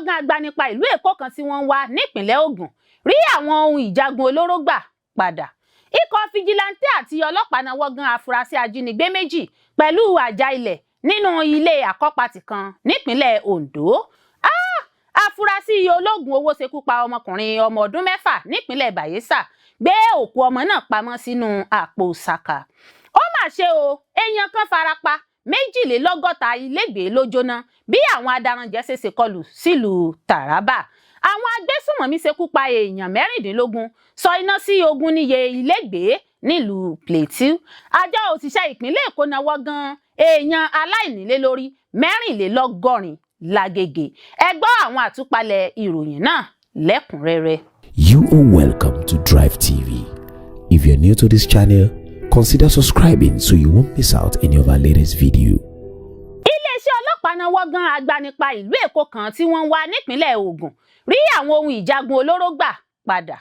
gan agbanipa ìlú Èkó kan tí wọ́n ń wá nípìnlẹ̀ Ògùn, rí àwọn ohun ìjagun olóró gbà padà. Ikọ̀ fijilantè àti ọlọ́pàá náwó gan afurasí ajínigbé 2 pẹ̀lú àjà ilẹ̀ nínú ilé àkọ́pàtì kan nípìnlẹ̀ Ondo. Afurasí ológun owó ṣekú pa ọmọkùnrin ọmọ ọdún 6 nípìnlẹ̀ Bayelsa, gbé òkú ọmọ náà pamọ́ sínú àpò sàkà. Ó mà ṣe o, èèyàn kan farapa, 62 ilégbèé ló jóná bí àwọn adaranjẹ̀ ṣe ṣèkọlù sílùú Taraba. Àwọn agbésùnmọ̀mí ṣekú pa èèyàn 16, sọ iná sí 20 níye ilégbèé nílùú Plateau. Àjọ òṣìṣẹ́ ìpínlẹ̀ Èkó náwó gan èèyàn aláìnílé lórí 84 lágége. Ẹ gbọ́ àwọn àtúpalẹ̀ ìròyìn náà lẹ́kùnrẹ́rẹ́. You are welcome to Drive TV. If you're new to this channel, consider subscribing so you won't miss out any of our latest video. Iléeṣẹ́ ọlọ́pàá náwó gan agbanipa ìlú Èkó kan tí wọ́n ń wá nípìnlẹ̀ Ògùn, rí àwọn ohun ìjagun olóró gbà padà.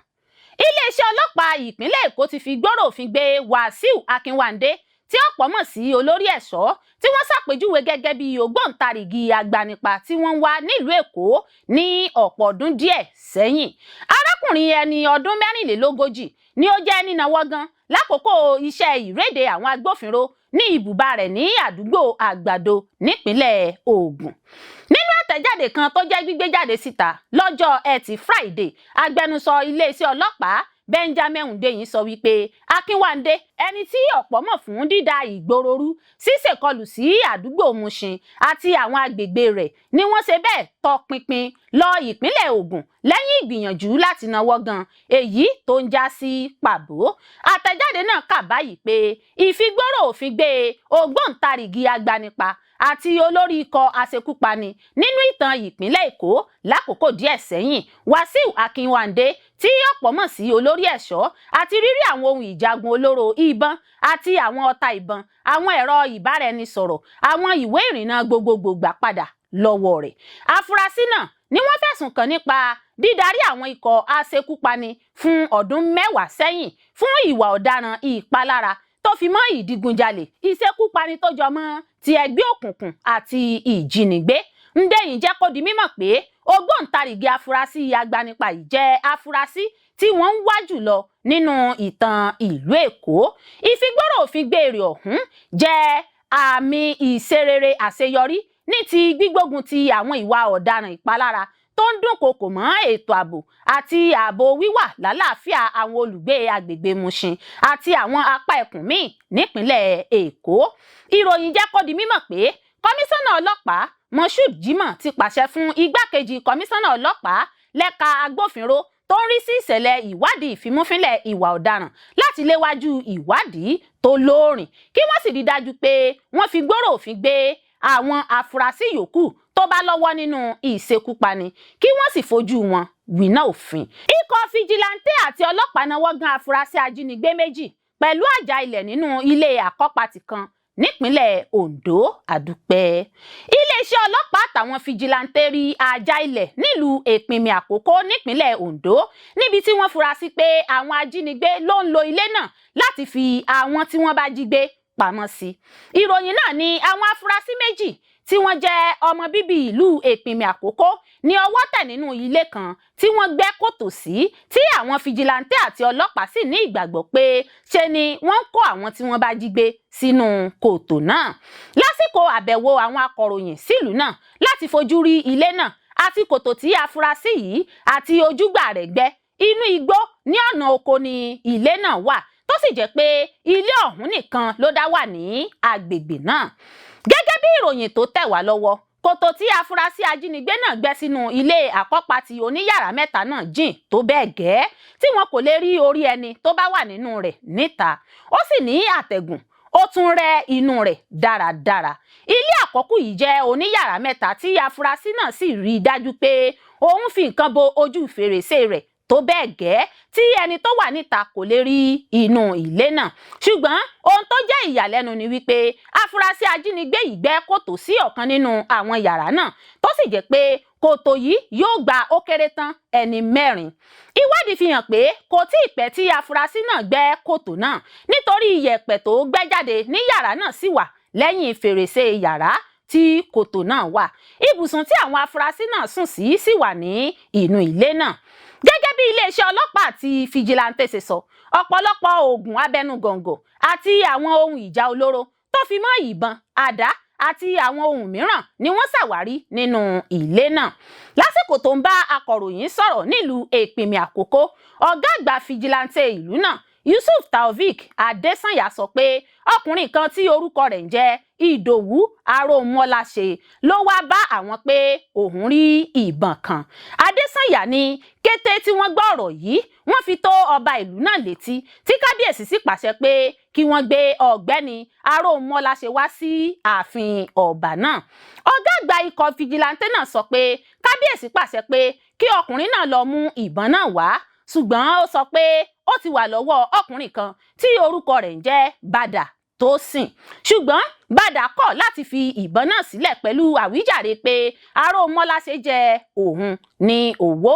Iléeṣẹ́ ọlọ́pàá ìpínlẹ̀ Èkó ti fi gbọ́rọ̀ òfin gbé Wàsíù Akínwándé, tí ọ̀pọ̀ mọ̀ sí Olórí Ẹ̀ṣọ́, tí wọ́n ṣàpèjúwe gẹ́gẹ́ bí ògbóǹtarìgì agbanipa tí wọ́n ń wá nílùú Èkó ní ọ̀pọ̀ ọdún díẹ̀ sẹ́yìn. Arákùnrin ẹni ọdún 44 ni ó jẹ́ nínáwó gan lákòókò iṣẹ́ ìréde àwọn agbófinró ní ibùba rẹ̀ ní àdúgbò Àgbàdo nípínlẹ̀ Ògùn. Nínú àtẹ̀jáde kan tó jẹ́ gbígbé jáde síta lọ́jọ́ Ẹtì Friday, agbẹnusọ iléeṣẹ́ ọlọ́pàá Benjamin Hundeyin sọ wípé Akínwándé, ẹni tí ọ̀pọ̀ mọ̀ fún dídá ìgboro rú, ṣíṣèkọlù sí àdúgbò Mushin àti àwọn agbègbè rẹ̀, ni wọ́n ṣe bẹ́ẹ̀ tọpinpin lọ ìpínlẹ̀ Ògùn lẹ́yìn ìgbìyànjú láti náwó gan, èyí tó ń já sí pàbó. Àtẹ̀jáde náà kà báyìí pé ìfigbóró òfin gbé ògbóǹtarìgì agbanipa àti olórí ikọ̀ aṣekúpani nínú ìtàn ìpínlẹ̀ Èkó lákòókò díẹ̀ sẹ́yìn, Wàsíù Akínwándé, tí ọ̀pọ̀ mọ̀ sí Olórí Ẹ̀ṣọ́, àti rírí àwọn ohun ìjagun olóró, ìbọn àti àwọn ọta ìbọn, àwọn ẹ̀rọ ìbáraẹnisọ̀rọ̀, àwọn ìwé ìrìnnà gbogbogbò gbà padà lọ́wọ́ rẹ̀. Afurasí náà ni wọ́n fẹ̀sùn kàn nípa dídarí àwọn ikọ̀ aṣekúpani fún ọdún 10 sẹ́yìn, fún ìwà ọ̀daràn ìpalára tó fi mọ́ ìdígunjalè, ìṣekúpani tó jọmọ́ ti ẹgbẹ́ òkùnkùn àti ìjínigbé. Hundeyin jẹ́ kó di mímọ̀ pé ògbóǹtarìgì afurasí agbanipa yìí jẹ́ afurasí tí wọ́n ń wá jùlọ nínú ìtàn ìlú Èkó. Ìfigbóró òfin gbèrè ọ̀hún jẹ́ àmì ìṣerere àṣeyọrí ní ti gbígbógun ti àwọn ìwà ọ̀daràn ìpalára tó ń dúnkokò mọ́ ètò ààbò àti ààbò wíwà lálàáfíà àwọn olùgbé agbègbè Mushin àti àwọn apá ẹkùn míì nípìnlẹ̀ Èkó. Ìròyìn jẹ́ kó di mímọ̀ pé kọmíṣánná ọlọ́pàá Moshood Jimoh ti pàṣẹ fún igbákejì kọmíṣánná ọlọ́pàá lẹ́ka agbófinró tó ń rí sí ìṣẹ̀lẹ̀ ìwádìí ìfimúfínlẹ̀ ìwà ọ̀daràn láti léwájú ìwádìí tó lóòrìn, kí wọ́n sì rí dájú pé wọ́n fi gbóró òfin gbé àwọn afurasí yòókù tó bá lọ́wọ́ nínú ìṣekúpani, kí wọ́n sì fojú wọn winá òfin. Ikọ̀ fijilantè àti ọlọ́pàá náwó gan afurasí ajínigbé 2 pẹ̀lú àjà ilẹ̀ nínú ilé àkọ́pàtì kan nípínlẹ̀ Ondo. Àdúpẹ́. Iléeṣẹ́ ọlọ́pàá àtàwọn fijilantè rí àjà ilẹ̀ nílùú Èpinmi Àkókó nípínlẹ̀ Ondo, níbi tí wọ́n fura sí pé àwọn ajínigbé ló ń lo ilé náà láti fi àwọn tí wọ́n bá jí gbé pamọ́ sí. Ìròyìn náà ní àwọn afurasí 2 tí wọ́n jẹ́ ọmọ bíbí ìlú Èpinmi Àkókó ní ọwọ́ tẹ̀ nínú ilé kan tí wọ́n gbẹ́ kòtò sí, tí àwọn fijilantè àti ọlọ́pàá sì ní ìgbàgbọ́ pé ṣe ni wọ́n ń kó àwọn tí wọ́n bá jí gbé sínú kòtò náà. Lásìkò àbẹ̀wò àwọn akọ̀ròyìn sílùú náà láti fojú rí ilé náà àti kòtò tí afurasí yìí àti ojúgbà rẹ̀ gbẹ́, inú igbó ní ọ̀nà oko ni ilé náà wà, tó sì jẹ́ pé ilé ọ̀hún nìkan ló dá wà ní agbègbè náà. Gẹ́gẹ́ bí ìròyìn tó tẹ̀ wá lọ́wọ́, kòtò tí afurasí ajínigbé náà gbẹ́ sínú ilé àkọ́pàtì oníyàrá 3 náà jìn tó bẹ́ẹ̀ gẹ́ tí wọn kò lè rí orí ẹni tó bá wà nínú rẹ̀ níta. Ó sì ní àtẹ̀gùn, ó tún rẹ́ inú rẹ̀ dáradára. Ilé àkọ́kù yìí jẹ́ oníyàrá 3, tí afurasí náà sì rí i dájú pé òun fi nǹkan bo ojú fèrèsé rẹ̀ tó bẹ́ẹ̀ gẹ́ tí ẹni tó wà níta kò lè rí inú ilé náà. Ṣùgbọ́n ohun tó jẹ́ ìyàlẹ́nu ni wípé afurasí ajínigbé yìí gbẹ́ kòtò sí ọ̀kan nínú àwọn yàrá náà, tó sì jẹ́ pé kòtò yìí yóò gba ó kéré tán ẹni 4. Ìwádìí fi hàn pé kò tí ì pẹ́ tí afurasí náà gbẹ́ kòtò náà, nítorí iyẹ̀pẹ̀ tó gbẹ́ jáde ní yàrá náà sì wà lẹ́yìn fèrèsé yàrá tí kòtò náà wà. Ibùsùn tí àwọn afurasí náà sùn sí sì wà ní inú ilé náà. Gẹ́gẹ́ bí iléeṣẹ́ ọlọ́pàá àti fìjìláńtẹ́ ṣe sọ, ọ̀pọ̀lọpọ̀ oògùn abẹnugọ̀ngọ̀ àti àwọn ohun ìjà olóró tó fi mọ́ ìbọn, àdá àti àwọn ohun mìíràn ni wọ́n ṣàwárí nínú ilé náà. Lásìkò tó ń bá akọ̀ròyìn sọ̀rọ̀ nílùú Èpìmì Àkókó, ọ̀gá àgbà fìjìláńtẹ́ ìlú náà, Yusuf Taofik Adesanya, sọ pé ọkùnrin kan tí orúkọ rẹ̀ ń jẹ́ Ìdòwú Arómọ́láṣe ló wá bá àwọn pé òun rí ìbọn kan. Adesanya ní kété tí wọ́n gbọ́ ọ̀rọ̀ yìí, wọ́n fi tó ọba ìlú náà létí, tí kábíyèsí sì pàṣẹ pé kí wọ́n gbé ọ̀gbẹ́ni Arómọ́láṣe wá sí ààfin ọba náà. Ọ̀gá àgbà ikọ̀ fìjìláńtẹ́ náà sọ pé kábíyèsí pàṣẹ pé kí ọkùnrin náà lọ mú ìbọn náà wá, ṣùgbọ́n ó sọ pé ó ti wà lọ́wọ́ ọkùnrin kan tí orúkọ rẹ̀ ń jẹ́ Bàdà Tósìn. Ṣùgbọ́n Bàdà kọ̀ láti fi ìbọn náà sílẹ̀ pẹ̀lú àwíjàre pé Arómọ́láṣe jẹ òun ní owó.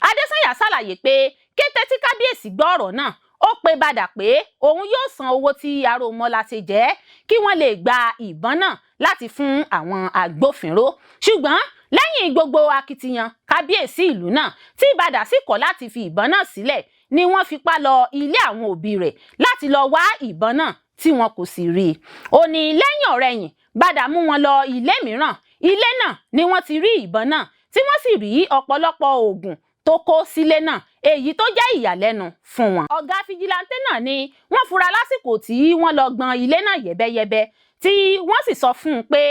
Adésànyà ṣàlàyé pé kété tí kábíyèsí gbọ́ ọ̀rọ̀ náà, ó pe Bàdà pé òun yóò san owó tí Arómọ́láṣe jẹ kí wọ́n lè gba ìbọn náà láti fún àwọn agbófinró. Ṣùgbọ́n lẹ́yìn gbogbo akitiyan kábíyèsí ìlú náà, tí Bàdà sì kọ̀ láti fi ìbọn náà sílẹ̀, ni wọ́n fipá lọ ilé àwọn òbí rẹ̀ láti lọ wá ìbọn náà tí wọn kò sì rí i. Ó ní lẹ́yìn ọ̀rẹyìn, Bàdà mú wọn lọ ilé mìíràn. Ilé náà ni wọ́n ti rí ìbọn náà, tí wọ́n sì rí ọ̀pọ̀lọpọ̀ oògùn tó kó sílé náà, èyí tó jẹ́ ìyàlẹ́nu fún wọn. Ọ̀gá fìjìláńtẹ́ náà ni wọ́n fura lásìkò tí wọ́n lọ gbọn ilé náà yẹ́bẹ́yẹ́bẹ́, tí wọ́n sì sọ fún un pé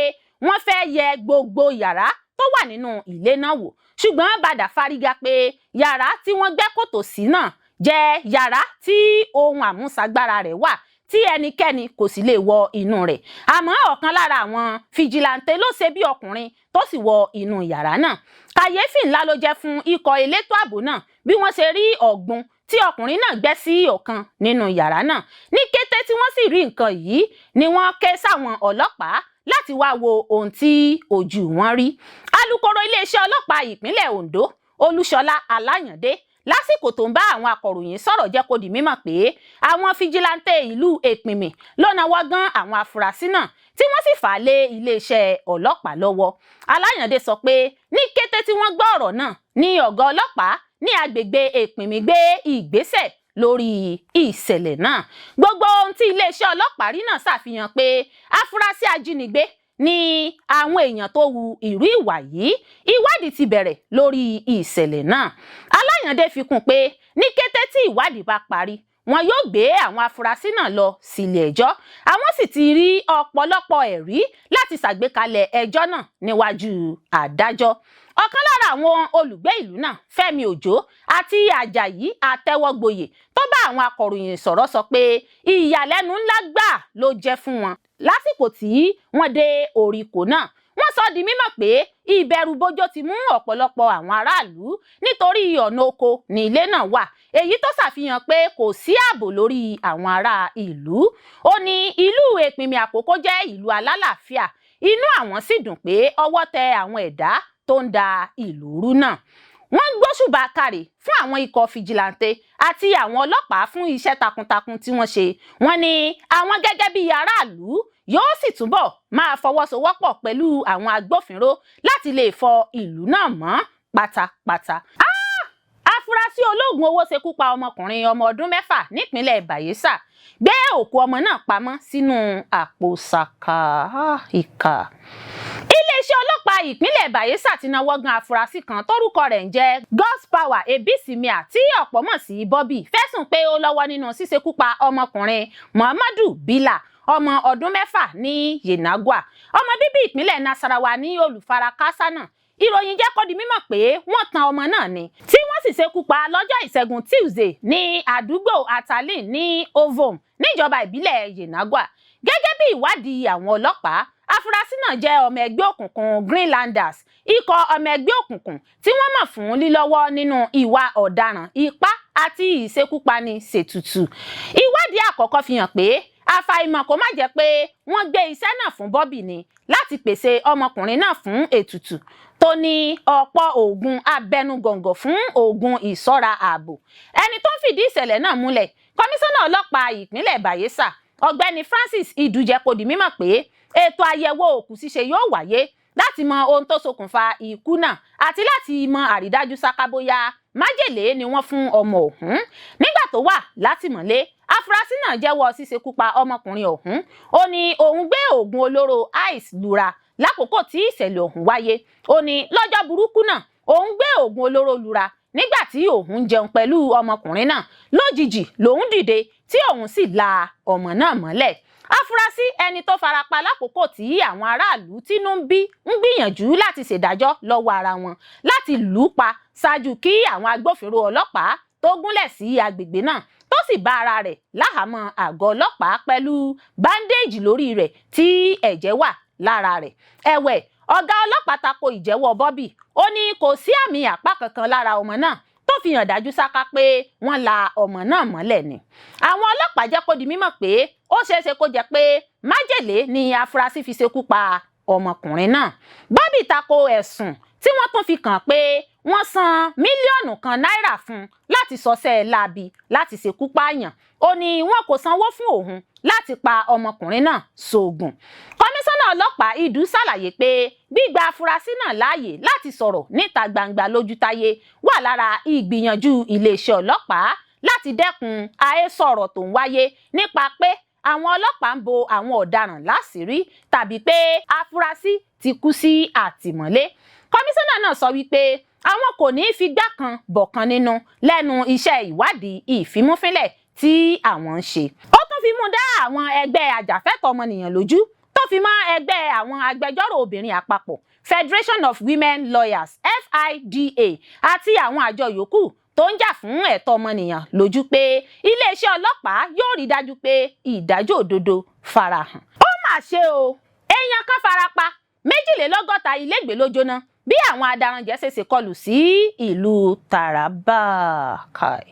wọ́n fẹ́ yẹ gbogbo yàrá tó wà nínú ilé náà wò. Ṣùgbọ́n Bàdà fárígá pé yàrá tí wọ́n gbẹ́ kòtò sí náà jẹ́ yàrá tí ohun àmúṣagbára rẹ̀ wà, tí ẹnikẹ́ni kò sì lè wọ inú rẹ̀. Àmọ́ ọ̀kan lára àwọn fìjìláńtẹ́ ló ṣe bí ọkùnrin tó sì wọ inú yàrá náà. Kàyéfì ńlá ló jẹ́ fún ikọ̀ elétò ààbò náà bí wọ́n ṣe rí ọ̀gbun tí ọkùnrin náà gbẹ́ sí ọ̀kan nínú yàrá náà. Ní kété tí wọ́n sì rí nǹkan yìí ni wọ́n ké sáwọn ọlọ́pàá láti wá wo ohun tí ojú wọn rí. Alūkkóró iléeṣẹ́ ọlọ́pàá ìpínlẹ̀ Ondo, Olúṣọlá Aláyàndé, lásìkò tó ń bá àwọn akọ̀ròyìn sọ̀rọ̀, jẹ́ kó di mímọ̀ pé àwọn fìjìláńtẹ́ ìlú Èpìmì ló nawọ́ gan àwọn afurasí náà, tí wọ́n sì fà á lé iléeṣẹ́ ọlọ́pàá lọ́wọ́. Aláyàndé sọ pé ní kété tí wọ́n gbọ́ ọ̀rọ̀ náà ní ọ̀gá ọlọ́pàá ní agbègbè Èpìmì gbé ìgbésẹ̀ lórí ìṣẹ̀lẹ̀ náà. Gbogbo ohun tí iléeṣẹ́ ọlọ́pàá rí náà ṣàfihàn pé afurasí ajínigbé ní àwọn èèyàn tó hu ìrú ìwà yìí. Ìwádìí ti bẹ̀rẹ̀ lórí ìṣẹ̀lẹ̀ náà. Aláyàndé fi kún pé ní kété tí ìwádìí bá parí, wọn yóò gbé àwọn afurasí náà lọ sílé ẹjọ́. Àwọn sì ti rí ọ̀pọ̀lọpọ̀ ẹ̀rí láti ṣàgbékalẹ̀ ẹjọ́ náà níwájú adájọ́. Ọ̀kan lára àwọn olùgbé ìlú náà, Fẹ́mi Òjó àti Àjàyí Àtẹwọgboyè, tó bá àwọn akọ̀ròyìn sọ̀rọ̀, sọ pé ìyàlẹ́nu ńlá gbà ló jẹ́ fún wọn lásìkò tí wọ́n dé oríkò náà. Wọ́n sọ di mímọ̀ pé ìbẹ̀rùbojo ti mú ọ̀pọ̀lọpọ̀ àwọn aráàlú nítorí ọ̀nà oko ní ilé náà wà, èyí tó ṣàfihàn pé kò sí ààbò lórí àwọn ará ìlú. Ó ní ìlú Èpìmì Àkókó jẹ́ ìlú alálàáfíà, inú àwọn sì dùn pé ọwọ́ tẹ àwọn ẹ̀dá tó ń da ìlú rú náà. Wọ́n ń gbóṣùbà kárì fún àwọn ikọ̀ fìjìláńtẹ́ àti àwọn ọlọ́pàá fún iṣẹ́ takuntakun tí wọ́n ṣe. Wọ́n ní àwọn gẹ́gẹ́ bíi aráàlú yóò sì túbọ̀ máa fọwọ́sowọ́pọ̀ pẹ̀lú àwọn agbófinró láti lè fọ ìlú náà mọ́ pátápátá. Afurasí olóògùn owó ṣekú pa ọmọkùnrin ọmọ ọdún 6 nípínlẹ̀ Bayelsa, gbé òkú ọmọ náà pamọ́ sínú àpò sàkà. Ìkà. Iléeṣẹ́ ọlọ́pàá ìpínlẹ̀ Bayelsa ti nawọ́ gan afurasí kan tórúkọ rẹ̀ ń jẹ́ Godspower Ebisimia, tí ọ̀pọ̀ mọ̀ sí Bobby, fẹ̀sùn pé ó lọ́wọ́ nínú ṣíṣekú pa ọmọkùnrin Muhammadu Bila, ọmọ ọdún 6 ní Yenagoa. Ọmọ bíbí ìpínlẹ̀ Nasarawa ní olùfarakásá náà. Ìròyìn jẹ́ kó di mímọ̀ pé wọ́n tan ọmọ náà ni, tí wọ́n sì ṣekú pa lọ́jọ́ Ìṣẹ́gun Tuesday ní àdúgbò Atalin ní Ovom, níjọba ìbílẹ̀ Yenagoa. Gẹ́gẹ́ bí ìwádìí àwọn ọlọ́pàá, afurasí náà jẹ́ ọmọ ẹgbẹ́ òkùnkùn Greenlanders, ikọ̀ ọmọ ẹgbẹ́ òkùnkùn tí wọ́n mọ̀ fún lílọ́wọ́ nínú ìwà ọ̀daràn ipá àti ìṣekúpani ṣètùtù. Ìwádìí àkọ́kọ́ fi hàn pé àfàìmọ̀ kó má jẹ́ pé wọ́n gbé iṣẹ́ náà fún Bobby ni láti pèsè ọmọkùnrin náà fún ètùtù tó ní ọ̀pọ̀ oògùn abẹnugọ̀ngọ̀ fún oògùn ìṣọ́ra ààbò. Ẹni tó ń fìdí ìṣẹ̀lẹ̀ náà múlẹ̀, kọmíṣánná ọlọ́pàá ìpínlẹ̀ Bayelsa, Ọ̀gbẹ́ni Francis Idu jẹ́ kó di mímọ̀ pé ètò àyẹ̀wò òkú ṣíṣe yóò wáyé láti mọ ohun tó ṣokùnfà ikú náà àti láti mọ àrídájú sáká bóyá májèlé ni wọ́n fún ọmọ ọ̀hún. Nígbà tó wà látìmọ́lé, afurasí náà jẹ́wọ́ ṣíṣekú pa ọmọkùnrin ọ̀hún. Ó ní òun gbé oògùn olóró ice lura lákòókò tí ìṣẹ̀lẹ̀ ọ̀hún wáyé. Ó ní lọ́jọ́ burúkú náà, òun gbé oògùn olóró lura nígbà tí òun ń jẹun pẹ̀lú ọmọkùnrin náà. Lójijì lòun dìde tí òun sì la ọmọ náà mọ́lẹ̀. Afurasí ẹni tó farapa lákòókò tí àwọn aráàlú tínú ń bí ń gbìyànjú láti ṣèdájọ́ lọ́wọ́ ara wọn láti lù ú pa ṣáájú kí àwọn agbófinró ọlọ́pàá tó gúnlẹ̀ sí agbègbè náà, tó sì bá ara rẹ̀ láhàámọ́ àgọ́ ọlọ́pàá pẹ̀lú báńdéèjì lórí rẹ̀ tí ẹ̀jẹ̀ wà lára rẹ̀. Ẹ̀wẹ̀, ọ̀gá ọlọ́pàá tako ìjẹ́wọ́ Bobby. Ó ní kò sí àmì àpá kankan lára ọmọ náà tó fi hàn dájú sáká pé wọ́n la ọmọ náà mọ́lẹ̀ ni. Àwọn ọlọ́pàá jẹ́ kó di mímọ̀ pé ó ṣeéṣe kó jẹ́ pé májèlé ni afurasí fi ṣekú pa ọmọkùnrin náà. Bobby tako ẹ̀sùn tí wọ́n tún fi kàn pé wọ́n san 1 mílíọ̀nù náírà fún un láti sọsẹ́ láabi láti ṣekú pààyàn. Ó ní wọn kò sanwó fún òun láti pa ọmọkùnrin náà sóògùn. Kọmíṣánná ọlọ́pàá Idu ṣàlàyé pé gbígba afurasí náà láàyè láti sọ̀rọ̀ níta gbangba lójútáyé wà lára ìgbìyànjú iléeṣẹ́ ọlọ́pàá láti dẹ́kun àhesọ ọ̀rọ̀ tó ń wáyé nípa pé àwọn ọlọ́pàá ń bo àwọn ọ̀daràn láṣìírí tàbí pé afurasí ti kú sí àtìmọ́lé. Kọmíṣánná náà sọ wípé àwọn kò ní í figbá kan bọ̀kan nínú lẹ́nu iṣẹ́ ìwádìí ìfimúfínlẹ̀ tí àwọn ń ṣe. Ó tún fi mú dá àwọn ẹgbẹ́ ajàfẹ́tọ̀ọ́ ọmọnìyàn lójú, tó fi mọ́ ẹgbẹ́ àwọn agbẹjọ́rò obìnrin àpapọ̀, Federation of Women Lawyers, FIDA, àti àwọn àjọ yòókù tó ń jà fún ẹ̀tọ́ ọmọnìyàn lójú pé iléeṣẹ́ ọlọ́pàá yóò rí dájú pé ìdájọ́ òdodo farahàn. Ó mà ṣe o, èèyàn kan farapa, 62 ilégbèé ló jóná bí àwọn adaranjẹ̀ ṣe ṣèkọlù sí ìlú Taraba. Kai,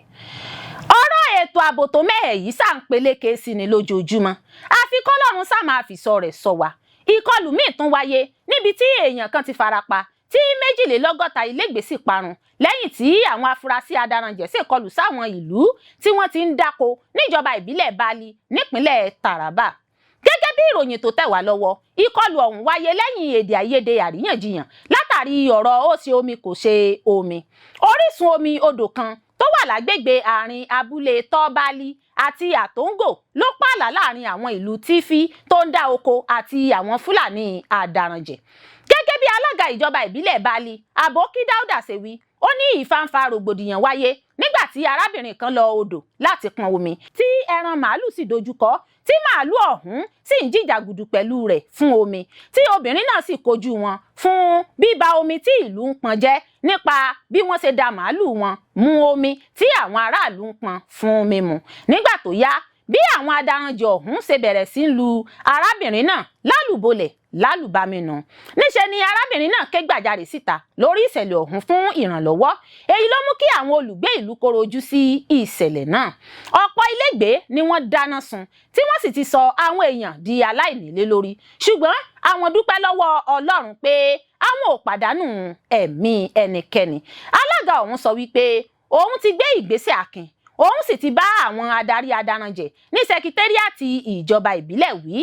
ọ̀rọ̀ ètò ààbò tó mẹ́hẹ̀ yìí ṣà ń peléke sí ni lójoojúmọ́, àfi kọ́lọ́run ṣá máa fìṣọ́ rẹ̀ ṣọ́ wa. Ìkọlù míì tún wáyé níbi tí èèyàn kan ti farapa tí 62 ilégbèé sì parun lẹ́yìn tí àwọn afurasí adaranjẹ̀ ṣèkọlù sáwọn ìlú tí wọ́n ti ń dáko níjọba ìbílẹ̀ Bali nípínlẹ̀ Taraba. Gẹ́gẹ́ bí ìròyìn tó tẹ̀ wá lọ́wọ́, ìkọlù ọ̀hún wáyé lẹ́yìn èdè àìyedè àríyànjiyàn látàrí ọ̀rọ̀ ó ṣe omi kò ṣe omi. Orísun omi odò kan tó wà lágbègbè àárín abúlé Tọ́bálí àti Àtóńgò ló pààlà láàrin àwọn ìlú Tífí tó ń dá oko àti àwọn Fúlàní adaranjẹ̀. Gẹ́gẹ́ bí alága ìjọba ìbílẹ̀ Bali, Aboki Dauda, ṣe wí, ó ní ìfàǹfà rògbòdìyàn wáyé nígbà tí arábìnrin kan lọ odò láti pọn omi tí ẹran màálù sì dojúkọ, tí màálù ọ̀hún sì ń jìjàgùdù pẹ̀lú rẹ̀ fún omi, tí obìnrin náà sì kojú wọn fún bíba omi tí ìlú ń pọn jẹ́ nípa bí wọ́n ṣe da màálù wọn mu omi tí àwọn aráàlú ń pọn fún mímu. Nígbà tó yá, bí àwọn adaranjẹ̀ ọ̀hún ṣe bẹ̀rẹ̀ sí ń lu arábìnrin náà lálùbọ́lẹ̀ lálùbami nù. Níṣe ni arábìnrin náà ké gbàjarè síta lórí ìṣẹ̀lẹ̀ ọ̀hún fún ìrànlọ́wọ́. Èyí ló mú kí àwọn olùgbé ìlú koro ojú sí ìṣẹ̀lẹ̀ náà. Ọ̀pọ̀ ilégbèé ni wọ́n dáná sun tí wọ́n sì ti sọ àwọn èèyàn di aláìnílé lórí, ṣùgbọ́n àwọn dúpẹ́ lọ́wọ́ Ọlọ́run pé àwọn ò pàdánù ẹ̀mí ẹnikẹ́ni. Alága ọ̀hún sọ wípé òun ti gbé ìgbésẹ̀ akin, òun sì ti bá àwọn adarí adaranjẹ̀ ní sẹkítẹ́rìàtì ìjọba ìbílẹ̀ wí.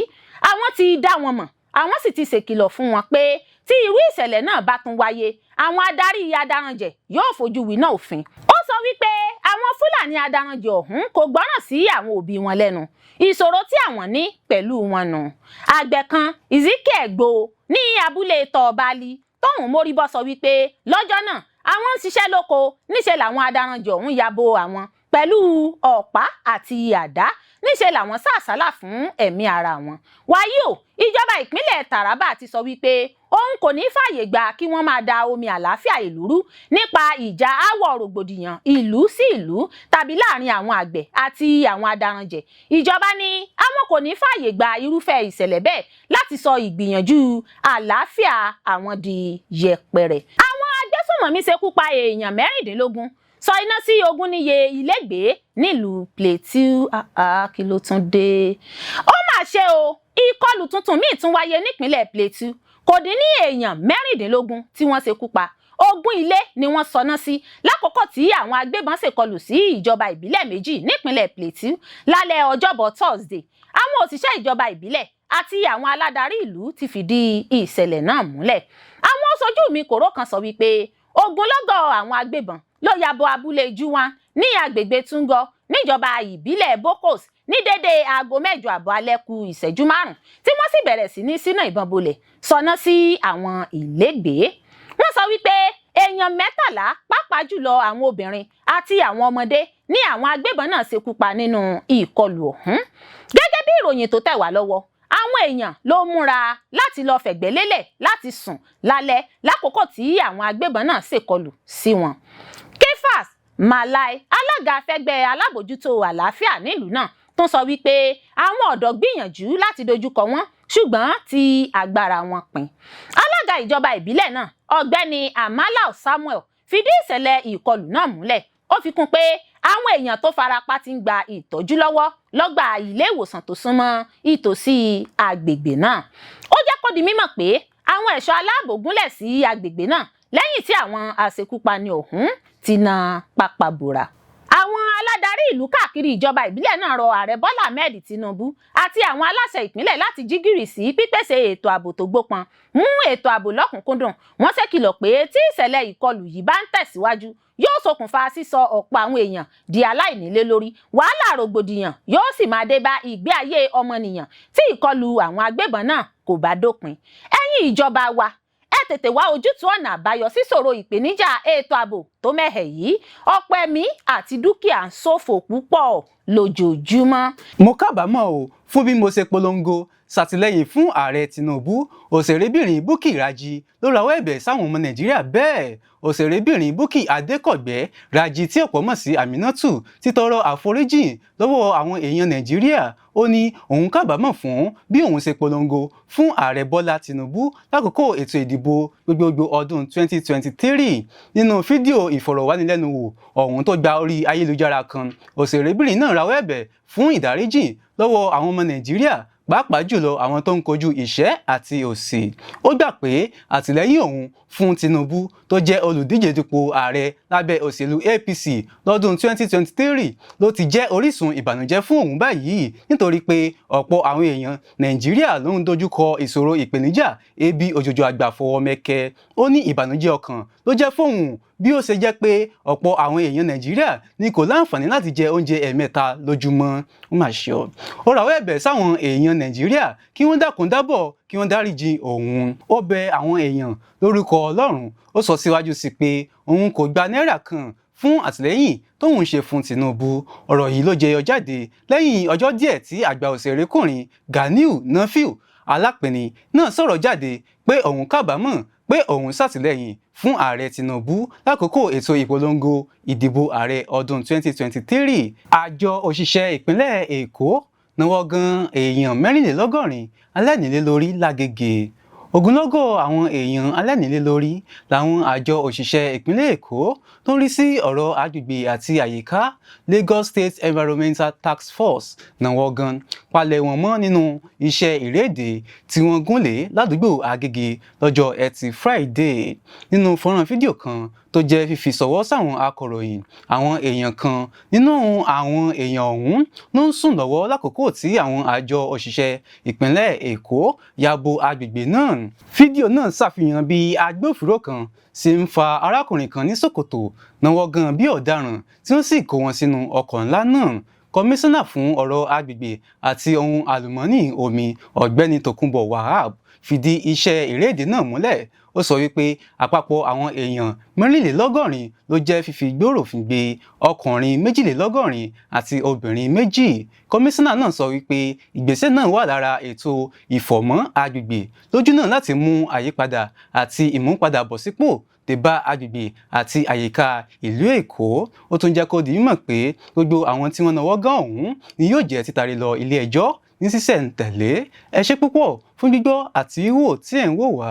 Àwọn ti dá wọn mọ̀, àwọn sì ti ṣèkìlọ̀ fún wọn pé tí irú ìṣẹ̀lẹ̀ náà bá tún wáyé, àwọn adarí adaranjẹ̀ yóò fojú winá òfin. Ó sọ wípé àwọn Fúlàní adaranjẹ̀ ọ̀hún kò gbọ́ràn sí àwọn òbí wọn lẹ́nu, ìṣòro tí àwọn ní pẹ̀lú wọn nù. Àgbẹ̀ kan, Ezekiel Gbo, ní abúlé Tọ́ọ̀bálí tóun mórí bọ́, sọ wípé lọ́jọ́ náà àwọn ń ṣiṣẹ́ lóko, níṣẹ́ làwọn adaranjẹ̀ ọ̀hún ya bo àwọn pẹ̀lú ọ̀pá àti àdá, níṣẹ́ làwọn sá àsálà fún ẹ̀mí ara wọn. Wàyí o, ìjọba ìpínlẹ̀ Taraba ti sọ wípé òun kò ní fààyè gbà kí wọ́n máa da omi àlàáfíà ìlú rú nípa ìjà aáwọ̀ rògbòdìyàn ìlú sí ìlú tàbí láàrin àwọn àgbẹ̀ àti àwọn adaranjẹ̀. Ìjọba ní àwọn kò ní fààyè gba irúfẹ́ ìṣẹ̀lẹ̀ bẹ́ẹ̀ láti sọ ìgbìyànjú àlàáfíà àwọn di yẹpẹrẹ. Àwọn agbésùnmọ̀mí ṣekú pa èèyàn 16, sọ iná sí 20 níye ilégbèé nílùú Plateau. Kí ló tún dé? Ó mà ṣe o, ìkọlù tuntun míì tún wáyé nípínlẹ̀ Plateau. Kò dín ní èèyàn 16 tí wọ́n ṣekú pa, 20 ilé ni wọ́n sọná sí lákòókò tí àwọn agbébọn ṣèkọlù sí ìjọba ìbílẹ̀ méjì nípínlẹ̀ Plateau lálẹ́ Ọjọ́bọ̀ Thursday. Àwọn òṣìṣẹ́ ìjọba ìbílẹ̀ àti àwọn aládarí ìlú ti fìdí ìṣẹ̀lẹ̀ náà múlẹ̀. Àwọn aṣojú mi kòró kan sọ wípé ogunlọ́gọ̀ àwọn agbébọn ló ya bo abúlé Juwan ní agbègbè Tungo níjọba ìbílẹ̀ Bokos ní dédé aago 8:30 alẹ́ kù ìṣẹ́jú 5, tí wọ́n sì bẹ̀rẹ̀ sí ní síná ìbọn bolẹ̀ sọná sí àwọn ìlégbèé. Wọ́n sọ wípé èèyàn 13, pàápàá jùlọ àwọn obìnrin àti àwọn ọmọdé, ní àwọn agbébọn náà ṣekú pa nínú ìkọlù ọ̀hún. Gẹ́gẹ́ bí ìròyìn tó tẹ̀ wá lọ́wọ́, àwọn èèyàn ló múra láti lọ fẹ̀gbẹ́ lélẹ̀ láti sùn lálẹ́ lákòókò tí àwọn agbébọn náà ṣèkọlù sí wọn. Kefas Malai, alága afẹ́gbẹ́ alábòjútó àlàáfíà nílùú náà, tún sọ wípé àwọn ọ̀dọ́ gbìyànjú láti dojúkọ wọn, ṣùgbọ́n tí agbára wọn pin. Alága ìjọba ìbílẹ̀ náà, Ọ̀gbẹ́ni Amalau Samuel, fìdí ìṣẹ̀lẹ̀ ìkọlù náà múlẹ̀. Ó fi kún pé àwọn èèyàn tó farapa ti ń gba ìtọ́jú lọ́wọ́ lọ́gbà ilé ìwòsàn tó súnmọ́ ìtòsí agbègbè náà. Ó jẹ́ kó di mímọ̀ pé àwọn ẹ̀ṣọ́ aláàbò gúnlẹ̀ sí agbègbè náà lẹ́yìn tí àwọn aṣekúpani ọ̀hún ti na pápá bora. Àwọn aládarí ìlú káàkiri ìjọba ìbílẹ̀ náà rọ Ààrẹ Bọ́lá Ahmed Tinubu àti àwọn aláṣẹ ìpínlẹ̀ láti jí gìrì sí pípèsè ètò ààbò tó gbópọn, mú ètò ààbò lọ́kùnkúndùn. Wọ́n ṣèkìlọ̀ pé tí ìṣẹ̀lẹ̀ ìkọlù yìí bá ń tẹ̀síwájú, yóò ṣokùnfà sísọ ọ̀pọ̀ àwọn èèyàn di aláìnílé lórí, wàhálà, rògbòdìyàn yóò sì máa dé bá ìgbé ayé ọmọnìyàn tí ìkọlù àwọn agbébọn náà kò bá dópin. Ẹ̀yin ìjọba wa, ẹ tètè wá ojútùú ọ̀nà àbáyọ síṣòro ìpèníjà ètò ààbò tó mẹ́hẹ̀ yìí. Ọ̀pọ̀ ẹ̀mí àti dúkìá ń ṣòfò púpọ̀ lójoojúmọ́. Mo kábàámọ̀ o fún bí mo ṣe polongo ṣàtìlẹ́yìn fún Ààrẹ Tinubu. Òṣèrébìnrin Bukky Raji ló rawọ́ ẹ̀bẹ̀ sáwọn ọmọ Nàìjíríà bẹ́ẹ̀. Òṣèrébìnrin Bukky Adékọ̀gbẹ́ Raji, tí ọ̀pọ̀ mọ̀ sí Aminatu, ti tọrọ àforíjìn lọ́wọ́ àwọn èèyàn Nàìjíríà. Ó ní òun kábàámọ̀ fún bí òun ṣe polongo fún Ààrẹ Bọ́lá Tinubu lákòókò ètò ìdìbò gbogbogbò ọdún 2023. Nínú fídíò ìfọ̀rọ̀wánilẹ́nuwò ọ̀hún tó gba orí ayélujára kan, òṣèrébìnrin náà rawọ́ ẹ̀bẹ̀ fún ìdáríjìn lọ́wọ́ àwọn ọmọ Nàìjíríà, pàápàá jùlọ àwọn tó ń kojú ìṣẹ́ àti òṣì. Ó gbà pé àtìlẹ́yìn òun fún Tinubu, tó jẹ́ olùdíje dupò ààrẹ lábẹ́ òṣèlú APC lọ́dún 2023, ló ti jẹ́ orísun ìbànújẹ́ fún òun báyìí, nítorí pé ọ̀pọ̀ àwọn èèyàn Nàìjíríà ló ń dojúkọ ìṣòro ìpèníjà ebi òjòjò àgbà fọwọ́ mẹ́kẹ́. Ó ní ìbànújẹ́ ọkàn ló jẹ́ fóun bí ó ṣe jẹ́ pé ọ̀pọ̀ àwọn èèyàn Nàìjíríà ní kò láǹfààní láti jẹ oúnjẹ ẹ̀ẹ̀mẹ́ta lójúmọ́. Ó mà ṣe ọ́. Ó rawọ́ ẹ̀bẹ̀ sáwọn èèyàn Nàìjíríà kí wọ́n dákun dábọ̀, kí wọ́n dáríjì òun. Ó bẹ àwọn èèyàn lórúkọ Ọlọ́run. Ó sọ síwájú sí pé òun kò gba náírà kan fún àtìlẹ́yìn tóun ṣe fún Tinubu. Ọ̀rọ̀ yìí ló jẹyọ jáde lẹ́yìn ọjọ́ díẹ̀ tí àgbà òṣèrékùnrin Ganiu Nafiu Alápẹ̀ni náà sọ̀rọ̀ jáde pé òun kábàámọ̀ pé òun ṣàtìlẹ́yìn fún Ààrẹ Tinubu lákòókò ètò ìpolongo ìdìbò ààrẹ ọdún 2023. Àjọ òṣìṣẹ́ ìpínlẹ̀ Èkó náwó gan èèyàn 84 aláìnílé lórí l'Ágége. Ogunlọ́gọ̀ àwọn èèyàn aláìnílé lórí làwọn àjọ òṣìṣẹ́ ìpínlẹ̀ Èkó tó ń rí sí ọ̀rọ̀ agbègbè àti àyíká, Lagos State Environmental Task Force, náwó gan palẹ̀ wọn mọ́ nínú iṣẹ́ ìréde tí wọ́n gúnlé ládùúgbò Agége lọ́jọ́ Ẹtì Friday. Nínú fọ́nrán fídíò kan tó jẹ́ fífi ṣọwọ́ sáwọn akọ̀ròyìn, àwọn èèyàn kan nínú àwọn èèyàn ọ̀hún ló ń sùn lọ́wọ́ lákòókò tí àwọn àjọ òṣìṣẹ́ ìpínlẹ̀ Èkó ya bo agbègbè náà. Fídíò náà ṣàfihàn bí agbófinró kan ṣe ń fa arákùnrin kan ní ṣòkòtò náwó gan bí ọ̀daràn, tí wọ́n sì kó wọn sínú ọkọ̀ ńlá náà. Kọmíṣánná fún ọ̀rọ̀ agbègbè àti ohun àlùmọ́ọ́nì omi, Ọ̀gbẹ́ni Tòkunbọ̀ Wahab, fìdí iṣẹ́ ìréde náà múlẹ̀. Ó sọ wípé àpapọ̀ àwọn èèyàn 84 ló jẹ́ fífi gbóròfin gbé, ọkùnrin 82 àti obìnrin 2. Kọmíṣánná náà sọ wípé ìgbésẹ̀ náà wà lára ètò ìfọ̀mọ́ agbègbè lójúnà láti mú àyípadà àti ìmúpadàbọ̀sípò dé bá agbègbè àti àyíká ìlú Èkó. Ó tún jẹ́ kó di mímọ̀ pé gbogbo àwọn tí wọ́n náwó gan ọ̀hún ni yóò jẹ́ títari lọ ilé ẹjọ́ ní sísẹ̀ǹtẹ̀lé. Ẹ ṣé púpọ̀ fún gbígbọ́ àti wíwò tí ẹ̀ ń wò wá.